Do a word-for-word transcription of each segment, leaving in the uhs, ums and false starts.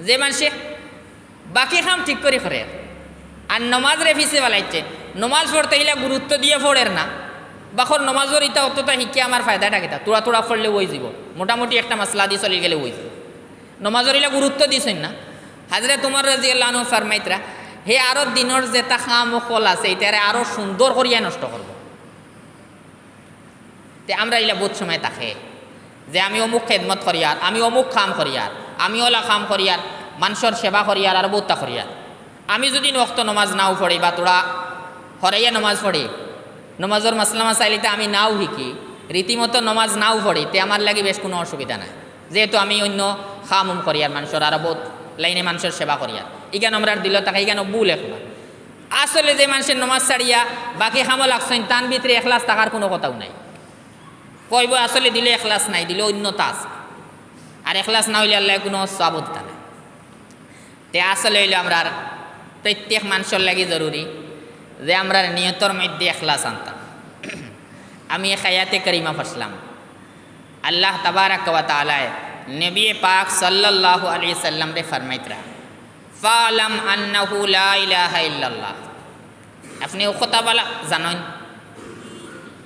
যে মানষে বাকি কাম ঠিক করি করের, আর নমাজরে পিছে ফালাইছে, নমাজ পড়তে ইলা গুরুত্ব দিয়া পড়ের না, বাকর নমাজর ইতা অতটা শিক্ষা আমার ফায়দাটা কিতা? থুড়া থুড়া পড়লে অইযিবো, মোটামুটি একটা মাসলা দি চলি গেলে অইযিবো। নমাজর ইলা গুরুত্ব দিছইন না। হজরত উমর রাদিয়াল্লাহু আনহু ফরমাইতরা, হে আরো দিনর যেতা কাম অকল আছে, ইতারে আরো সুন্দর করিয়া নষ্ট করবো। তে আমরার ইলা বউত সময় থাকে যে আমি অমুক খেদমত করিয়ার, আমি অমুক কাম করিয়ার, আমি অলা কাম করিয়ার, মানষর সেবা করিয়ার, আর বউততা করিয়ার। আমি যুদি অক্ত নমাজ নাও পড়ি বা থুড়া হরাইয়া নমাজ পড়ি, নমাজর মাসলা মাসাইল ইতা আমি নাও শিখি, রীতিমতো নমাজ নাও পড়ি, তে আমার লাগি বেশ কুনু অসুবিধা নাই, যেহেতু আমি অইন্য কাম উম করিয়ার মানষর, আর বউত লাইনে মানষর সেবা করিয়ার। ইখান আমরার দিলো থাকে, ইখান ভুল একবার। আসলে যে মানষে নমাজ ছাড়িয়া বাকি কামো লাগছইন, তান ভিতরে এখলাস থাকার কুনু কথাউ নাই। কইবো আসলে দিলো এখলাস নাই, দিলো অইন্যতা আছে। আর এখলাস না অইলে আল্লায় কুনু সওয়াব দিতা নায়। তে আসলে অইলো আমরার প্রত্যেক মানষর লাগি জরুরি যে আমরার নিয়তর মধ্যে এখলাস আনতাম। আমি এক আয়াতে কারিমা পড়ছিলাম, আল্লাহ তাবারাক ওয়া তাআলায় নবী পাক সাল্লাল্লাহু আলাইহি ওয়াসাল্লামরে ফরমাইতরা, "ফা'লাম আন্নাহু লা ইলাহা ইল্লাল্লাহ।" আপনে অউ কথা বালা জানইন,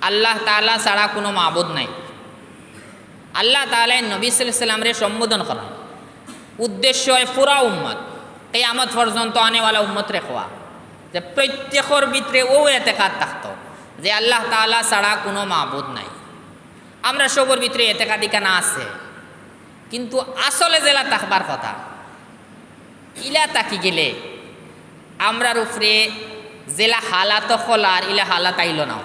আল্লাহ তাআলা ছাড়া কুনু মাবুদ নাই। আল্লাহ তাআলায় নবী সাল্লাল্লাহু আলাইহি ওয়াসাল্লামরে সম্বোধন করা, উদ্দেশ্য অয় পুরা উম্মত, কিয়ামত পর্যন্ত আনেওয়ালা উম্মতরে কওয়া, যে প্রত্যেকর ভিতরে অউ এতেকাদ থাকতো যে আল্লাহ তাআলা ছাড়া কুনু মাবুদ নাই। আমরা সবর ভিতরে এতেকাদ ইখান আছে, কিন্তু আসলে যেলা থাকবার কথা, ইলা থাকি গেলে আমরার উপরে যেলা হালাত অকল আর ইলা হালাত আইলো না।